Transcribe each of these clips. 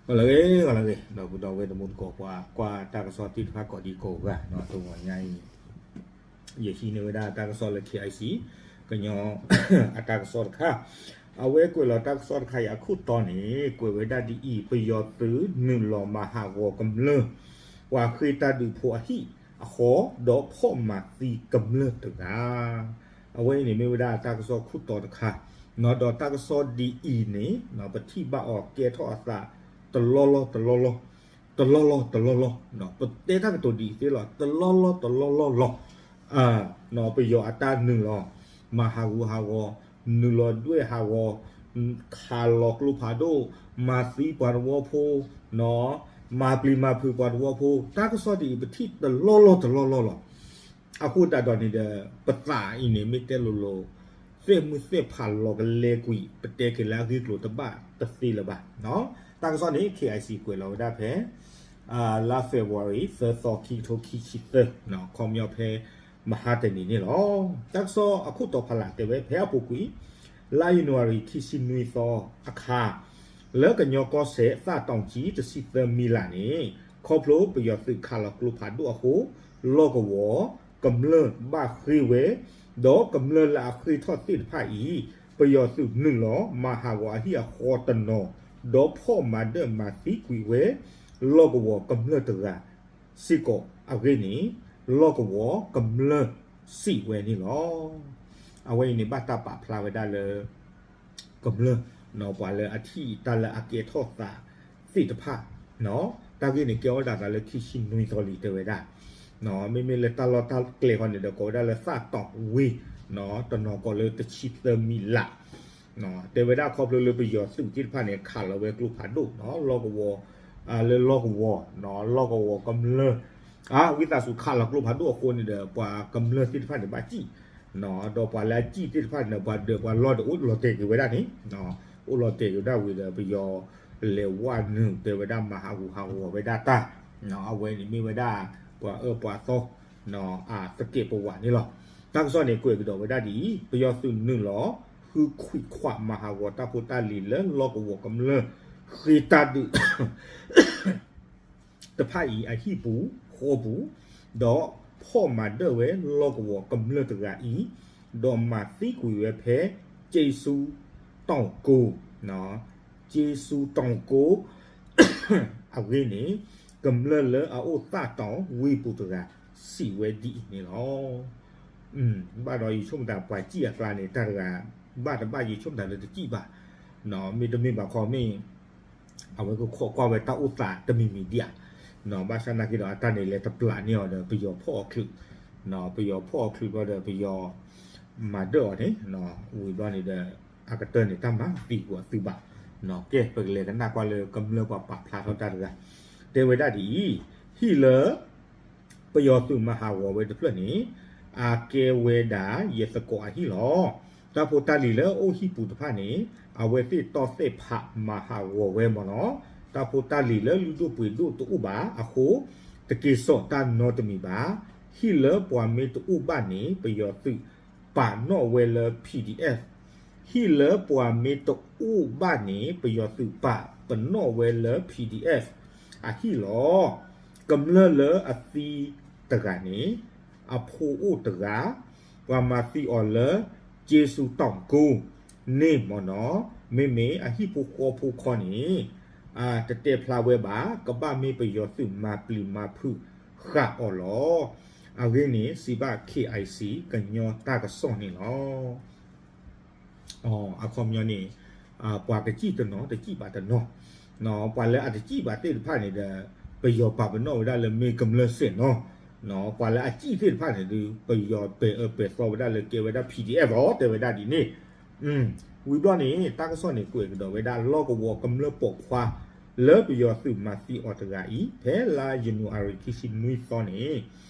ဂီၤလၢအဂ့ၤ ဂီၤလၢအဂ့ၤ ဒီပုၢ်ဒီဝဲၢ်တံၤသကိး ပှၤကွၢ်တၢ်ကစီၣ်သ့ၣ်တဖၣ်ကိးဒံကိးဂၤ တဂီၤညါအံၤ ယဟံးန့ၢ်ဝဲဒၣ်တၢ်ကစီၣ်လၢ KIC ကညီအတၢ်ကစီၣ်တခါ, အဝဲကွဲးလီၤတၢ်ကစီၣ်တခါအံၤအခိၣ်တီန့ၣ် ကွဲးဝဲဒၣ်ဒ်အံၤ, ပယီၤသုးနုာ်လီၤမၤဟးဂီၤကမျၢၢ် ပှၤဃ့ၢ်တၢ်ဒုးဖိအဟံၣ်အဃီ ဒီးဖီၣ်မၤသံကမျၢၢ်တဂၤ အဝဲအံၤန့ၣ်မ့ၢ်ဝဲဒၣ်တၢ်ကစီၣ်ခိၣ်တီတခါ, ဒီးတၢ်ကစီၣ်ဒ်အံၤန့ၣ် ပထံၣ်ဘၣ်အီၤကဲထီၣ်အသး တလီၢ်လီၢ်တလီၢ်လီၢ်, တလီၢ်လီၢ်တလီၢ်လီၢ်, ပတဲတၢ်ကတိၤဒ်အံၤသ့လီၤ, တလီၢ်လီၢ်တလီၢ်လီၢ်လီၢ်, ပယီၤအတၢ်နုာ်လီၤ မၤဟးဂူာ်ဟးဂီၤ, နုာ်လီၤဒွဲၣ်ဟးဂီၤ, ခးလီၤကျိဖးဒိၣ်, မၤသံပှၤသဝီဖိ, မၤပျံၤမၤဖုးပှၤသဝီဖိ, တၢ်ကစီၣ်ဒ်အံၤ ပထံၣ်တလီၢ်လီၢ်တလီၢ်လီၢ်လီၤ. အဃိသတးဒီးန့ၣ်ဒီး ပသးအံၤန့ၣ် မ့ၢ်တဲလိၤလိၤ သ့ၣ်မုၢ်သ့ၣ်ဖးလီၤကလဲကွံာ် ပတဲက့ၤလၢအဂ့ၢ်ကျိၤတဘၣ်တသ့လၢၤဘၣ်. တၢ်ကစီၣ်န့ၣ် KIC ကွဲးလီၤဝဲဒၣ်ဖဲ လါ February သၢသီ ခံကထိခံဆံသၢ, ခီပညီဖဲမဟါတနံၤန့ၣ်လီၤ. တၢ်ကစီၣ်အခိၣ်တီဖးလၢ်တဲဝဲဖဲအပူၤကွံာ် လါယနူၤအါရံၤ ခံဆံနွံသီအခါ လၢကညီကီၢ်စဲၣ် သၣ်တီၤကၠံ တဆံသၢမံလးန့ၣ် ခီဖျိပယီၤသုးခးလီၤကျိဖးဒိၣ်အဃိ လီၢ်ကဝီၤကမျၢၢ်ဘၣ်ဃ့ၢ်ဝဲ, ဒီးကမျၢၢ်လၢအဃ့ၢ်ထီၣ်သ့ၣ်တဖၣ်အံၤ ပယီၤသုးနုာ်လီၤမၤဟးဂီၤအဟံၣ်အဃီတနီၤ, ဒီးဖီၣ်မၤဒၢၣ်မၤသံကွံာ်ဝဲ လီၢ်ကဝီၤကမျၢၢ်တဂၤစ့ၢ်ကီးအဂ့ၢ်န့ၣ် လီၢ်ကဝီၤကမျၢၢ်စံးဝဲန့ၣ်လီၤ. အဝဲအံၤန့ၣ် ဘၣ်တၢ်ပာ်ဖျါဝဲဒၣ်လၢ ကမျၢၢ် ပှၤလၢအထံၣ်တၢ်လၢအကဲထီၣ်သးသ့ၣ်တဖၣ်, တၢ်ဂ့ၢ်န့ၣ်ကဲထီၣ်ဝဲဒၣ်လၢခံဆံနွံသီလံ တဲဝဲဒၣ်, မ့မ့ၢ်လၢတၢ်လီၢ်တၢ်ကျဲဃီန့ၣ်ဒီး ကိးဝဲဒၣ်လၢသၣ်တီၤဝ့ၢ်, တနီၤကိးလၢတဆံသၢမံလး, တဲဝဲဒၣ်ခီဖျိလၢပယီၤသုးသ့ၣ်တဖၣ်န့ၣ် ခးလီၤဝဲကျိဖးဒိၣ်, လီၢ်ကဝီၤ, လၢလီၢ်ကဝီၤ, လီၢ်ကဝီၤကမျၢၢ်, ဝံသးစူၤခးလီၤကျိဖးဒိၣ်အဃိန့ၣ်ဒီး ပှၤကမျၢၢ်သ့ၣ်တဖၣ်န့ၣ် ဘၣ်စံၣ်, ဒီးပှၤလၢအစံၣ်သ့ၣ်တဖၣ်န့ၣ် ပှၤဒၢးပှၤလီၢ်ဒီး အိၣ်လီၤတဲာ်က့ၤဝဲဒၣ်န့ၣ်, အိၣ်လီၤတဲာ်က့ၤဝဲဒၣ်ဝံၤဒီး ပယီၤလဲၤဝဲနုာ်တဲဝဲဒၣ် မၤဟးဂူာ်ဟးဂီၤဝဲဒၣ်တၢ်, အဝဲန့ၣ်မ့ၢ်ဝဲဒၣ် ပှၤအၢပှၤသီ အသကဲးပဝးန့ၣ်လီၤ. တၢ်ကစီၣ်န့ၣ် ကွဲးကဒီးဝဲဒၣ်ဒ်အံၤ, ပယီၤသုးနုာ်လီၤ ဃုခွံခွး မၤဟးဂီၤတၢ်ဖိတၢ်လံၤလၢလီၢ်ကဝီၤကမျၢၢ် ဃ့ၢ်တၢ်ဒုး တဖၣ်အံၤအဟံၣ်ပူၤဃီပူၤ, ဒီးဖီၣ်မၤဒၢၣ်ဝဲလီၢ်ကဝီၤကမျၢၢ်တဂၤအံၤ, ဒီးမၤသံကွံာ်ဝဲဖဲ က့စူတီၣ်ကိ, က့စူတီၣ်ကိ အဂ့ၢ်န့ၣ် ကမျၢၢ်လၢအအိၣ်သၣ်တီၤဝ့ၢ်ပူၤတဂၤ စံးဝဲဒ်အံၤန့ၣ်လီၤ. ဘၣ်ဒီးယဆိကမိၣ်တၢ်ပှၤစံၣ်အကျါန့ၣ် တၢ်တဂၤ ဘၣ်တဘၣ်ယဆိကမိၣ်တၢ်လၢတစံၣ်ဘၣ်, မ့တမ့ၢ်ဘၣ်ခီမ့ၢ် အဝဲကခိးကွၢ်ဝဲတၢ်အိၣ်သးတမံၤမံၤဒံးဧါ, ဘၣ်ဆၣ်နာ်က့ဒီးအတၢ်န့ၣ်လဲၤတပျၢ်န့ၢ်အီၤဒီးပယီၤဖီၣ်အီၤချုး, ပယီၤဖီၣ်အီၤချုးဘျီဒီးပယီၤ မၤဒၢၣ်အီၤန့ၣ်, ဝံၤဘျီန့ၣ်ဒီး အကတၢၢ်န့ၣ် တၢ်မၤသံကွံာ်အသုဘၣ်, ကဲ ပကလဲၤကနၣ်ကွၢ်လၢကမျၢၢ်ပှၤပာ်ဖျါထီၣ်တၢ်တဂၤ, တဲဝဲဒၣ်ဒ်အံၤ, ဟံၣ်လၢ ပယီၤသုးမၤဟးဂီၤဝဲတဖျၢၣ်န့ၣ် အကဲဝဲဒၣ်ယသကိးအဟံၣ်လီၤ. တၢ်ဖိတၢ်လံၤလၢအအိၣ်ဟံၣ်ပူၤတဖၣ်န့ၣ် အဝဲသ့ၣ်တီသ့ၣ်ဖးမၤဟးဂီၤဝဲမ့ၢ်နီၤ. တၢ်ဖိတၢ်လံၤလၢလုၢ်ဒိၣ်ပှ့ၤဒိၣ်တအိၣ်ဘၣ်အဃိ တက့ၤစိာ်တၢ်နီတမံၤဘၣ်. ဟံၣ်လၢပှၤမ့ၢ်တအိၣ်ဘၣ်န့ၣ် ပယီၤသုးပာ်နီၣ်ဝဲလၢ PDF ဟံၣ်လၢပှၤမ့ၢ်တအိၣ်ဘၣ်န့ၣ် ပယီၤသုးပာ်ပနီၣ်ဝဲလၢ PDF အဟံၣ်လီၤ. ကမျၢၢ်လၢအသံတဂၤန့ၣ် အဖိအိၣ်တဂၤ, ပှၤမၤသံအီၤလၢ က့စူတီၣ်ကိ န့ၣ်မ့ၢ်နီၤ, မ့မ့ၢ်အဟံၣ်ဖိဃီဖိခီန့ၣ် တတဲဖျါဝဲဘၣ်, ကဘၣ်မ့ၢ်ပယီၤသုးမၤပျံၤမၤဖုးဃာ်အီၤလီၤ. အဂ့ၢ်န့ၣ် စံးဘၣ် KIC ကညီတၢ်ကစီၣ်န့ၣ်လီၤ. အခီပညီန့ၣ် ပှၤကစံၣ်တနီၤ တစံၣ်ဘၣ်တနီၤ, ပှၤလၢအတစံၣ်ဘၣ်သ့ၣ်တဖၣ်န့ၣ်ဒီး ပယီၤပာ်ပနီၣ်ဝဲဒၣ်လၢမ့ၢ်ကမျၢၢ်စဲၣ်နီၤ, ပှၤလၢအစံၣ်သ့ၣ်တဖၣ်န့ၣ်ဒီး ပယီၤပဲာ်အၢပဲာ်သီဝဲဒၣ်လၢကဲဝဲဒၣ် PDF လီၤ တဲဝဲဒၣ်ဒ်န့ၣ်. ဝံၤဘျီန့ၣ် တၢ်ကစီၣ်န့ၣ် ကွဲးကဒီးဝဲဒၣ် လီၢ်ကဝီၤကမျၢၢ်ပိာ်ခွါ လၢပယီၤသုးမၤသံအီၤတဂၤအံၤ ဖဲလါယနူၤအါရံၤ ခံဆံနွံသီန့ၣ်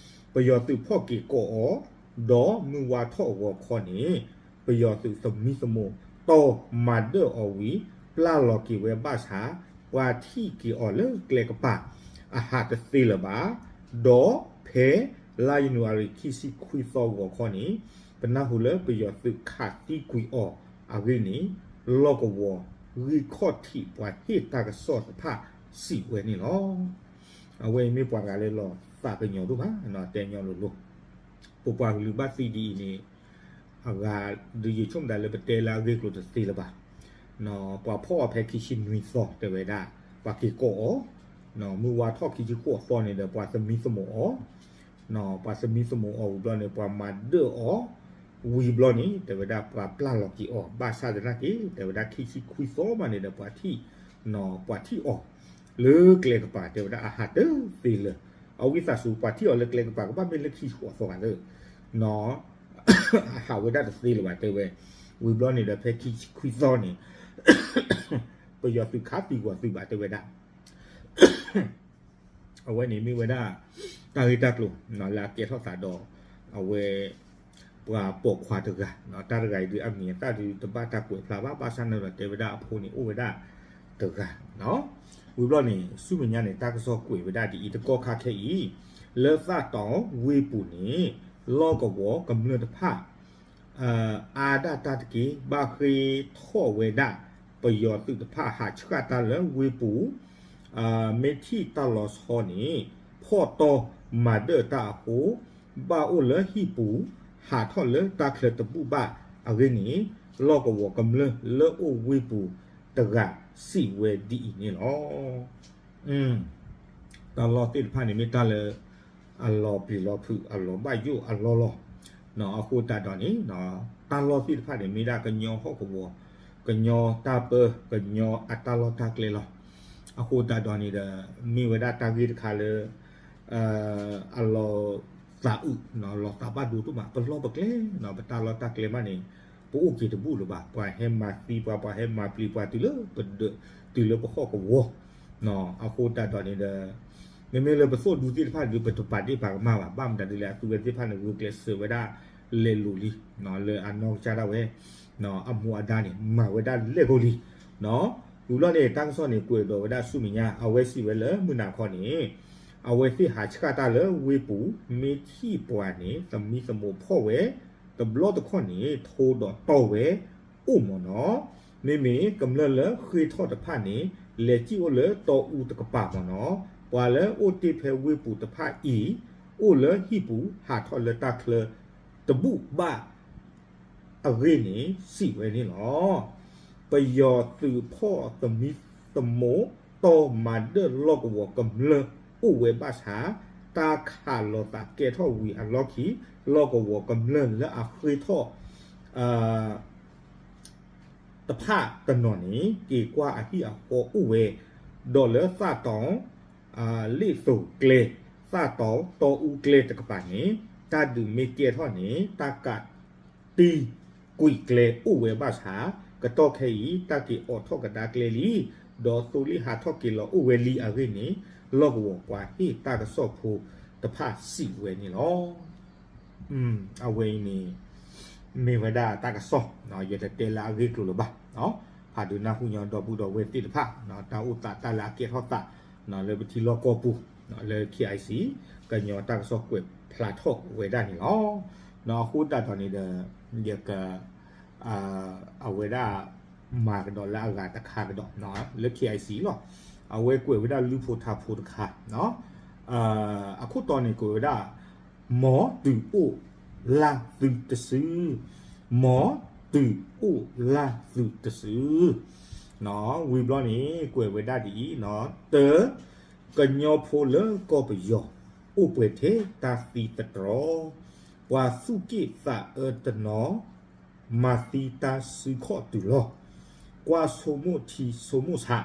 ပယီၤသုးဖီၣ်က့ၤကိးအီၤ ဒီးမုၢ်ဝါထီၣ်အဂီၤခီန့ၣ် ပယီၤသုးသမံသမိးတီၢ်မၤဒၢၣ်အီၤဝံၤ ပျၢ်လီၤက့ၤဝဲဘၣ်ဆၣ် ပှၤထံၣ်က့ၤအီၤလၢကျဲကပၤ အဟးတသ့လၢၤဘၣ်. ဒီးဖဲလါယနူၤအါရံၤ ခံဆံခွံသီဂီၤခီန့ၣ် ပနၢ်ဟူလၢပယီၤသုးခးသံကွံာ်အီၤအဂ့ၢ်န့ၣ် လီၢ်ကဝီၤဂံၢ်ခီၣ်ထံးပှၤဟ့ၣ်တၢ်ကစီၣ်တဖၣ် စံးဝဲန့ၣ်လီၤ. အဝဲအံၤမ့ၢ်ပှၤဂၤလၢလီၤသးကညီၤဒိၣ်မး တဲညီလိၤလိၤ, ပပှၤကလုာ်ဘၣ်သံဒ်အံၤန့ၣ် အဂၤဒီးယဆိကမိၣ်ဒၣ်လၢပတဲလၢအဂ့ၢ်ကျိၤတသ့လၢၤဘၣ်. ပှၤဖီၣ်အီၤဖဲခံဆံနွံသီတဲဝဲဒၣ် ပှၤက့ၤကိးအီၤ, မုၢ်ဝါထီၣ်ခံဆံဃိးသီန့ၣ်ဒီး ပှၤသမံသမိးအီၤ, ပှၤသမံသမိးအီၤဝံၤဘျီန့ၣ် ပှၤမၤဒၢၣ်အီၤ ဝံၤဘျီန့ၣ် တဲဝဲဒၣ်ပှၤပျၢ်လီၤက့ၤအီၤ ဘၣ်ဆၣ်သနာ်က့ တဲဝဲဒၣ်ခံဆံခွံသီမးန့ၣ်ဒီး ပှၤထံၣ်, ပှၤထံၣ်အီၤလၢကျဲကပၤ တဲဝဲဒၣ်အဟးတသ့လၢၤ. အဝံသးစူၤ ပှၤထံၣ်အီၤလၢကျဲကပၤ ကဘၣ်မ့ၢ်လၢခံဆံဃိးသီဂၤသၢ အဟးဝဲဒၣ်တသ့လၢၤဘၣ်တဲဝဲ. ဝံၤဘျီန့ၣ်ဒီး ဖဲခံဆံခွံသီန့ၣ် ပယီၤသုးခးသံကွံာ်သုးဘၣ်တဲဝဲဒၣ်. အဝဲန့ၣ်မ့ၢ်ဝဲဒၣ် တၢ်ဂ့ၢ်တၢ်ကျိၤ လၢအကဲထီၣ်သးဒီး အဝဲ ပှၤပိာ်ခွါတဂၤ, တၢ်တဂၤအံၤဒုး အမံၤအသၣ်ဒုးတဘၣ်တၢ်ကွဲးဖျါဘၣ်, ဘၣ်ဆၣ်န့ၣ်ဒီးတဲဝဲဒၣ်အဖိန့ၣ်အိၣ်ဝဲဒၣ်တဂၤ. ဝံၤဘျီန့ၣ် ဆူမဲာ်ညါန့ၣ် တၢ်ကစီၣ်ကွဲးဝဲဒၣ်ဒ်အံၤ, တကီၢ်ခါခဲအံၤ လၢသၣ်တီဝ့ၢ်ပူၤန့ၣ် လီၢ်ကဝီၤကမျၢၢ်တဖၣ် အါဒၣ်တၢ်တက့ၢ် ဘၣ်ဃ့ထီၣ်ဝဲဒၣ် ပယီၤသုးတဖၣ်ဟးဆှၣ်တၢ်လၢဝ့ၢ်ပူၤ, မ့ၢ်ထံၣ်တၢ်လီၤဆီန့ၣ် ဖီၣ်တီမၤဒၢၣ်တၢ်အဃိ ဘၣ်အိၣ်လၢဟံၣ်ပူၤ ဟးထီၣ်လၢတၢ်ချၢတဘူၣ်ဘၣ်အဂ့ၢ်န့ၣ် လီၢ်ကဝီၤကမျၢၢ်လၢအိၣ်ဝ့ၢ်ပူၤတဂၤစံးဝဲဒ်အံၤန့ၣ်လီၤ. တၢ်လီၢ်သ့ၣ်တဖၣ်န့ၣ်မ့ၢ်တၢ်လၢ အလီၤပျံၤလီၤဖုး အလီၤဘၣ်ယိၣ်အလီၢ်လီၤ. အဃိသတးဒီးန့ၣ် တၢ်လီၢ်သ့ၣ်တဖၣ်န့ၣ် မ့ၢ်ဒၣ်ကညီဟီၣ်ကဝီၤ, ကညီတၢ်ပၢ ကညီအတၢ်လီၢ်တၢ်ကျဲလီၤ. အဃိသတးဒီးန့ၣ်ဒီး မ့ၢ်ဝဲဒၣ်တၢ်ဂ့ၢ်တခါလၢ အလီၤသးအုး လီၤသးဘၣ်ဒိဒိၣ်မး ပလီၢ်ပကျဲ ပတၢ်လီၢ်တၢ်ကျဲမးန့ၣ် ပအိၣ်က့ၤတဘူၣ်လၢၤဘၣ်. ပှၤဟဲမၤသံပှၤ ပှၤဟဲမၤပျံၤပှၤတုၤလၢပဒၢး တုၤလၢပဟီၣ်ကဝီၤ အဃိသတးဒီးန့ၣ်ဒီး မ့မ့ၢ်လၢပသိၣ်ဒူသ့ၣ်တဖၣ်န့ၣ်ဒုး ပတပာ်ဒ့ၣ်ပာ်ကမၣ်ဘၣ်. ဘၣ်မတၤဒ်လဲၣ် အသုဝဲသ့ၣ်တဖၣ်န့ၣ် ဂုာ်ကျဲးစၢးဝဲဒၣ်လဲၤလိၤလံ လၢအနီၢ်ကစၢ်ဒၣ်ဝဲ အမူအဒါန့ၣ် မၤဝဲဒၣ်လဲၣ်ဂီၢ်လံ. ဝံၤဘျီန့ၣ် တၢ်ကစီၣ်န့ၣ် ကွဲးဒီးဝဲဒၣ်ဆူမဲာ်ညါ အဝဲစံးဝဲလၢမုၢ်နၤခီန့ၣ် အဝဲသ့ၣ်ဟးဆှၣ်တၢ်လၢဝ့ၢ်ပူၤ မ့ၢ်ထံၣ်ပှၤန့ၣ် သမံသမိးဖီၣ်ဝဲ တဘျီတခီၣ်န့ၣ် ထိဒီးတီဝဲ အိၣ်မ့ၢ်နီၤ. မ့မ့ၢ်ကမျၢၢ်လၢဃ့ထီၣ်တဖၣ်န့ၣ် လဲၤစံၣ်အိၣ်လၢတီအူတကပၤမ့ၢ်နီၤ. ပှၤလၢအိၣ်တ့ၢ်ဖဲဝ့ၢ်ပူၤတဖၣ်အံၤ အိၣ်လၢဟံၣ်ပူၤ ဟးထီၣ်လၢတၢ်ချၢတဘူၣ်ဘၣ် အဂ့ၢ်န့ၣ် စံးဝဲန့ၣ်လီၤ. ပယီၤသုးဖီၣ်သမံသမိး တီမၤဒၢၣ်လီၢ်ကဝီၤကမျၢၢ်အိၣ်ဝဲဘၣ်ဆၣ် တၢ်ခးလီၤသးကဲထီၣ်ဝံၤအလီၢ်ခံ လီၢ်ကဝီၤကမျၢၢ်လၢအဃ့ထီၣ် တဖၣ်တနီၤန့ၣ် က့ၤကွၢ်အဟံၣ်အဃီအိၣ်ဝဲ, ဒီးလၢသၣ်တီ လ့ၣ်သိၤကျဲ, သၣ်တီတီအူကျဲတကပၤန့ၣ် တၢ်ဒုးမ့ၢ်ကဲထီၣ်န့ၣ် တၢ်ကးတံၢ်ကွံာ်ကျဲအိၣ်ဝဲဘၣ်ဆၣ် ကတီၢ်ခဲအံၤ တၢ်က့ၤအိးထီၣ်ကဒါကျဲလံ, ဒီးသိလ့ၣ်ဟးထီၣ်က့ၤလီၤအိၣ်ဝဲလံအဂ့ၢ်န့ၣ် လီၢ်ကဝီၤပှၤဟ့ၣ်တၢ်ကစီၣ်ဖိတဖၣ်စံးဝဲန့ၣ်လီၤ. အဝဲအံၤန့ၣ် မ့ၢ်ဝဲဒၣ်တၢ်ကစီၣ်, ယတတဲလၢအဂ့ၢ်ကျိၤလၢၤဘၣ်. ဖးဒိးနၢ်ဟူညီဒီပုၢ်ဒီဝဲၢ်သ့ၣ်တဖၣ် တၢ်အိၣ်သးတၢ်လၢအကဲထီၣ်သး လၢပထံလီၢ်ကီၢ်ပူၤ လၢ KIC ကညီတၢ်ကစီၣ်ကွဲးဖျါထီၣ်ဝဲဒၣ်န့ၣ်လီၤ. အဃိသတးဒီးန့ၣ်ဒီး ယက အဝဲဒၣ် မၤကဒီးလၢအဂၤတခါကဒီး လၢ KIC လီၤ. အဝဲကွဲးဝဲဒၣ်လုၢ်ဖိထါဖိတခါ အခိၣ်တီန့ၣ်ကွဲးဝဲဒၣ် မ်သုးအိၣ်လၢ်သုတစု, မ်သုးအိၣ်လၢ်သုတစု. ဝံၤဘျီန့ၣ် ကွဲးဝဲဒၣ်ဒ်အံၤ, တၢ, ကညီဖိလၢကီၢ်ပယီၤ အိၣ်ပှဲၤထဲတၢ်သံသတြီ, ပှၤသူၣ်က့ၣ်သးအၢတနီၤ မၤသံတၢ်စုခီၣ်တုၤလီၤ, ကွၢ်ဆိကမိၣ်ထံဆိကမိၣ်ဆး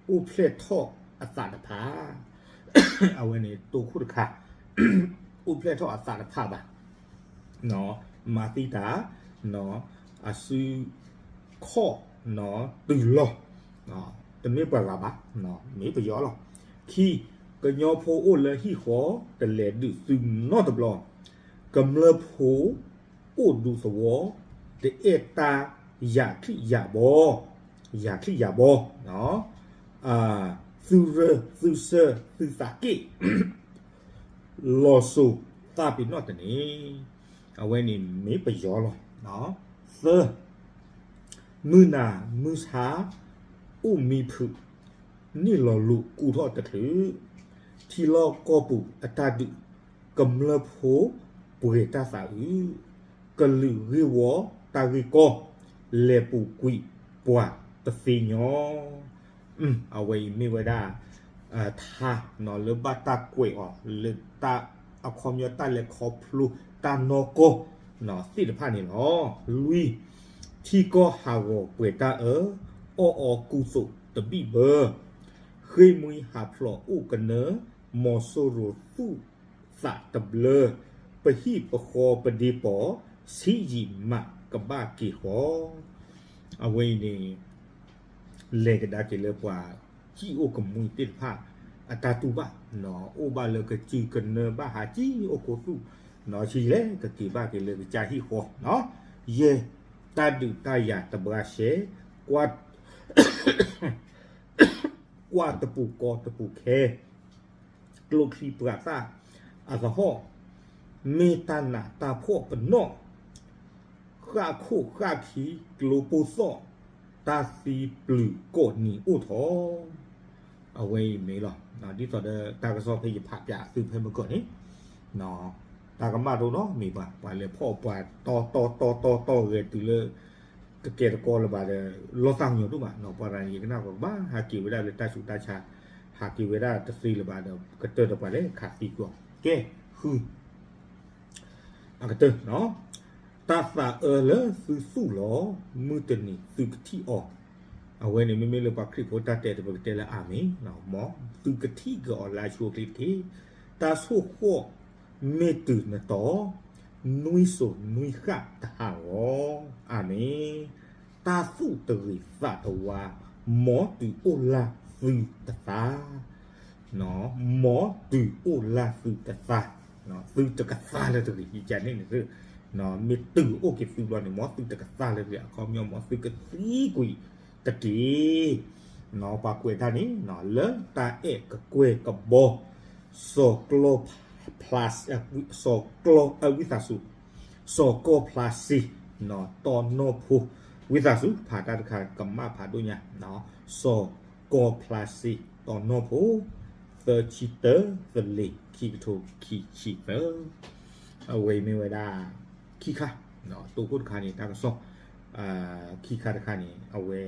အိၣ်ဖျဲၣ်ထီၣ်အသးတဖၣ်. အဝဲန့ၣ်တိခိၣ်တခါ အိၣ်ဖျဲၣ်ထီၣ်အသးတဖၣ်ဘၣ် မၤသံတၢ် အစုခီၣ်တုၤလီၤ, တမ့ၢ်ပှၤဂၤဘၣ်, မ့ၢ်ပယီၤလီၤ. ခံ, ကညီဖိအိၣ်လၢဟံၣ်ဃီ တလဲၤဒုးသုနီတဘျီ, ကမျၢၢ်ဖိအိၣ်ဒူသဝီ တအဲၣ်တၢ်ယၤချံယၤဘီ, ယၤချံယၤဘီ, သုရၢသုဆၢသုသးက့ၣ် လီၤစိၤသးပ့ၤနီၣ်တန့ၣ်. အဝဲန့ၣ်မ့ၢ်ပယီၤလီၤ. သၢ, မုၢ်နၤမုၢ်ဆါ အိၣ်မံဖုး, န့ၣ်လီၤလိာ်ကူၣ်ထီၣ်တချုး, ထံလီၢ်ကီၢ်ပူၤအတၢ်ဒုး, ကမျၢၢ်ဖိပှဲၤတၢ်သးအုး, ကလုာ်ဂ့ၢ်ဝီတၢ်ဂ့ၢ်ကီ, လဲၤပူၤကွံာ်ပှၤတသ့ညီ. အဝဲအံၤမ့ၢ်ဝဲဒၣ် ထါလၢဘၣ်တၢ်ကွဲးအီၤ လၢတၢ်အခီပညီတၢ်လဲၤခီဖျိတၢ်နီၢ်ကီၢ်သ့ၣ်တဖၣ်န့ၣ်လီၤ. လွံၢ်, ထံကီၢ်ဟးဂီၤပှဲၤတၢ်အၢ, အီၣ်အီကူသိးတဘံၣ်ဘၢ, ဃ့ၢ်မှံဟးဖျိးအိၣ်ကနၢ, မီၤစိရိၤသူၣ်သးတဘျၢ, ပဟံၣ်ပဃီပဒ့ပိာ်, ဆံးယံာ်မးကဘၣ်က့ၤဃီ. အဝဲအံၤန့ၣ် လဲၤကဒါက့ၤလၢပှၤစံၣ်အိၣ်ကမှံသ့ၣ်တဖၣ် အတၢ်တူၢ်ဘၣ်, အိၣ်ဘၣ်လၢကစၢၢ်ကနၢဘၣ်ဟးကံၣ်အိၣ်ကိးသူၣ်, ဆံးလဲၣ်ကက့ၤဘၣ်က့ၤလၢကစၢ်ဟံၣ်ဃီ, ယဲၢ်, တၢ်ဒုးတၢ်ယၤတဘှါရှဲ, ကွၢ်တပူၤကီတပူၤခဲ ကျိချံပှၤသၣ်အသဟီၣ်, မ့ၢ်တၢ်နးတၢ်ဖှီၣ်ပနီၣ်, ဃၣ်ခိၣ်ဃၣ်ခံကျိပိၢ်သီၣ်, တၢ်သံပျုၤကိးနံၤအိၣ်ထီၣ်. အဝဲအံၤမ့ၢ်လီၤ. ဒ်သိးဒီးတၢ်ကစီၣ်ဖဲယဖးပၠးသုဖဲမုၢ်ဂီၤန့ၣ်, တၢ်ကမၣ်တအိၣ်နီတမံၤဘၣ်, ပှၤလဲၤဖီၣ်ပှၤတီတီတီတီတီဂဲၤတုၤလၢ ကကဲတကီလၢၤဘၣ်ဒီး လီၤသးကညီၤဒိၣ်မး, ပှၤတဂၤန့ၣ် ယကနၣ်ပှၤကဘၣ်ဟးက့ၤဝဲဒၣ်လၢတၢ်ဆူးတၢ်ဆါ, ဟးက့ၤဝဲဒၣ်တသ့လၢၤဘၣ်ဒီး ကတၢၢ်ဒီးပှၤလဲၤခးသံကွံာ်အီၤ, ကဲ, ဃု အကတၢၢ်, တၢ်သးအၢလၢသုသူၣ်လီၤ, မုၢ်တနံၤသုကထံၣ်အီၤ. အဝဲန့ၣ်မ့မ့ၢ်လၢပှၤခရံာ်ဖိတၢ်တဲတပကတဲလၢအၤမ့ၣ်, မ်သုကထံၣ်က့ၤအီၤလၢအဆိအချ့တက့ၢ်. တၢ်ဆိၣ်ဃီၣ်မ့ၢ်တုၤနတီၤ, နွံစိၤနွံဃၣ်တဟးဂီၤ, အၤမ့ၣ်. တၢ်သူၣ်တဂ့ၤသးတဝါ, မ်တုၤအိၣ်လၢသုတသး မ်တုၤအိၣ်လၢသုတသး, သုတကသါလၢတဂ့ၤ, ယကန့ၣ်န့ၣ်, မ့ၢ်တုၤအိၣ်က့ၤသုဘျီန့ၣ် မ်သုတကသါလၢတဂ့ၤ, အခီပညီ မ်သုကသံကွံာ်တက့ၢ်. ပှၤကွဲးတၢ်န့ၣ် လၢတၢ်အဲၣ်ကကွဲၢ်ကဘီ စီၤကျီ စီၤကျီ ဝံသးစူၤ စီၤကီၢ်ဖျါစ့, တီနီၢ်ဖိ, ဝံသးစူၤ ဖးတၢ်တခါကမၣ်ဖးဒိၣ်ညါ, စီၤကီၢ်ဖျါစ့ တီနီၢ်ဖိ, သၢဆံတၢ သလ့ၤ ခံကထိခံဆံသၢ. အဝဲအံၤမ့ၢ်ဝဲဒၣ် ခံခါ, တိခိၣ်တခါန့ၣ် တၢ်ကစီၣ် ခံခါတခါန့ၣ် အဝဲ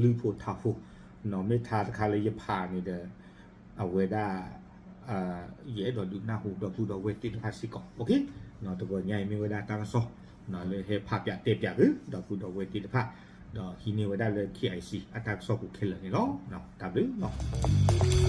လုၢ်ဖိထါဖိ, မ့ၢ်ထါတခါလၢယဖးန့ၣ်ဒီး အဝဲဒၣ် ယအဲၣ်ဒိးဒုးနၢ်ဟူဒီပုၢ်ဒီဝဲၢ်သ့ၣ်တဖၣ်စ့ၢ်ကီး, တဂီၤညါအံၤမ့ၢ်ဝဲဒၣ်တၢ်ကစီၣ် လၢဟဲဖးပၠးတဲပၠးသု ဒီပုၢ်ဒီဝဲၢ်သ့ၣ်တဖၣ်, ဒီးဟံးန့ၢ်ဝဲဒၣ်လၢ KIC အတၢ်ကစီၣ်ပူၤခဲလၢာ်န့ၣ်လီၤ. တၢ်ဘျုးလီၤ.